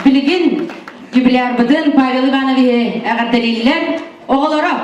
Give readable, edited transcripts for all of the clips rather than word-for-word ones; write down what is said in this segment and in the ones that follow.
билигин юбилярбытын Павел Ивановиһы эҕэрдэлииллэр. Оҕолоро!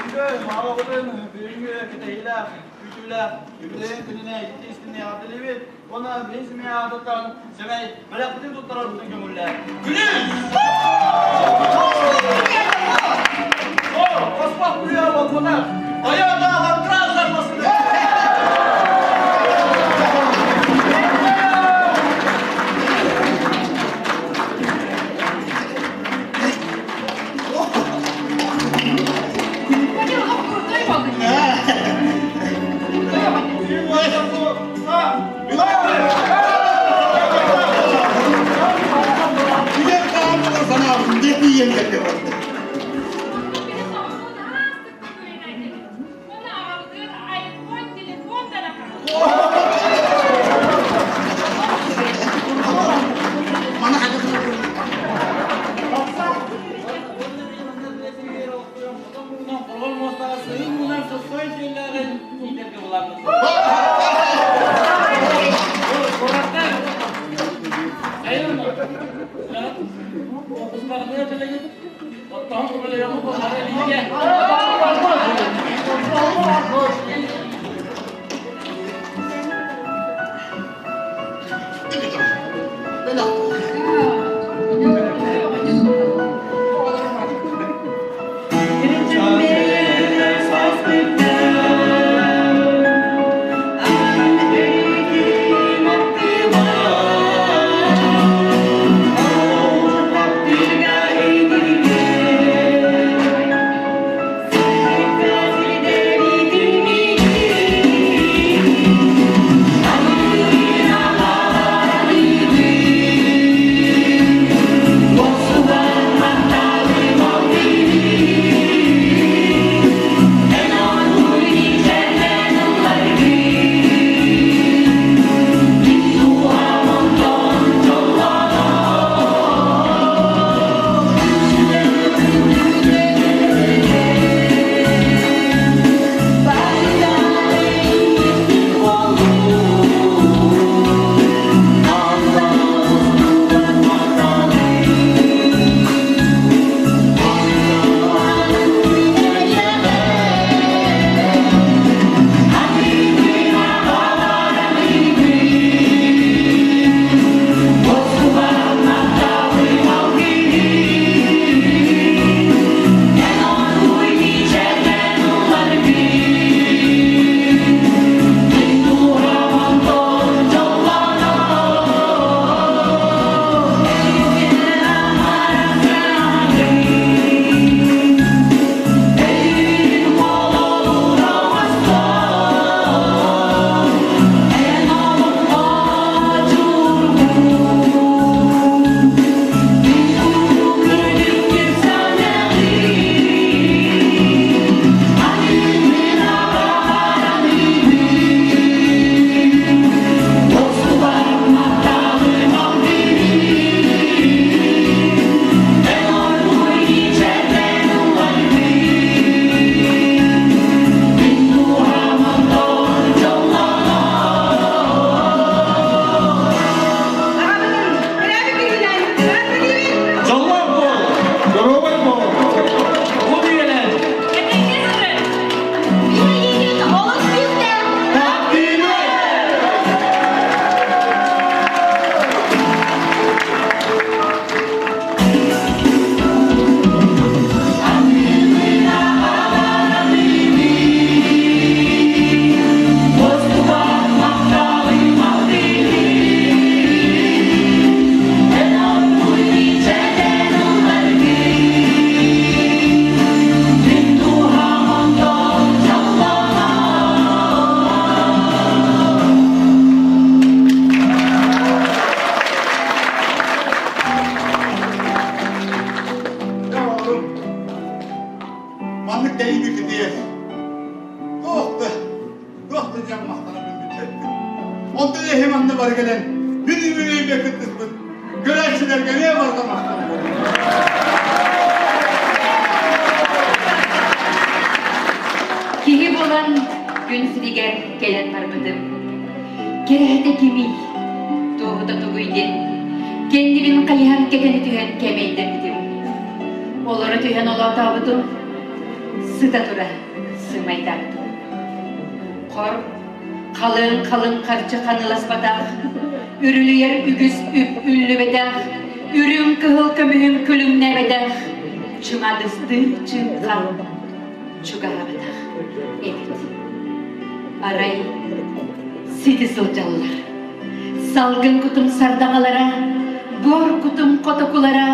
Бүгүҥҥү аҕабытын бүгүҥҥү кэтэһиилээх, күүтүүлээх юбилейын күнүнэ итии-истиҥник эҕэрдэлиибит уонна биһиги семья аатыттан сэмэй бэлэхпитин туттарарбытын көҥүллээн. Күнүс! О, хоспох күлүө буолбатах! Тойота Ланкразер массыына! Дьоллоох буол, доруобай буол. Бу үйэлэр. Таптыыбын! Oğlum, маннык тэйиби кытыйар. Туох да, туох да диэн махтанабын бүппэппин. Онтон эһи манна бары кэлэн, мин үбүлүөйгэ кыттыспыт көрөөччүлэргэ эмиэ барыта махтанабын. Киһи буолан күн сиригэр кэлэн барбытым. Кэрэһитэ кимий? Туоһута тугуй диэн кэннибин хайыһан кэтэни түһэн кэмэйдэммитим. Олоро түһэн олоотообутум, сыта тура сымайдаабытым. Хор, халыҥ-халыҥ харчы ханыыласпатах, үрүлүйэр үгүс үп үллүбэтэх, үрүҥ кыһыл көмүһүм күлүмнээбэтэх, чымадыстыы чыҥха чугаһаабатах эбит. Арай сити сылдьаллар. Салгын кутум сардаҥалара, буор кутум хотокулара,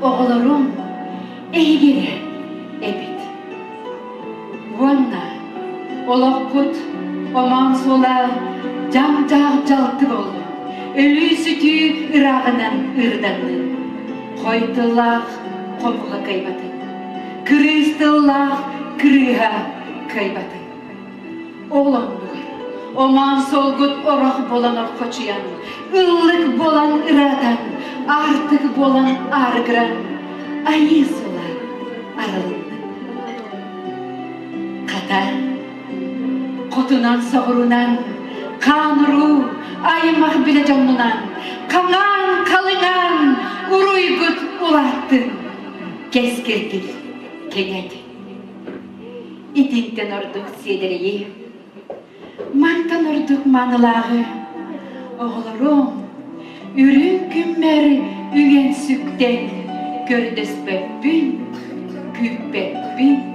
оҕолорум эһигирэ эбит. Уонна олохпут омоон суола дьаҥ-дьаах дьалты буоллун, өлүү-сүтүү ырааҕынан ырданнын, хой тыллаах хомуһа кыайбатын, кырыыс тыллаах кырыыһа кыайбатын. Ол оннугар омоон суолгут орох буолан орхочуйан, ыллык буолан ыраатан, аартык буолан аарыгыран, айыы суола арылынна. Хата, хотунан-соҕурунан, хаан-уруу, аймах билэ дьоннунан, хаҥаан-халыҥаан, уруйгут улааттын, кэскилгит кэҥэт. Итинтэн ордук сиэдэрэйи, мантан ордук маанылааҕы оҕолорум үрүҥ күммэр үгэн сүктэн көрдөспөппүн, күүппэппин.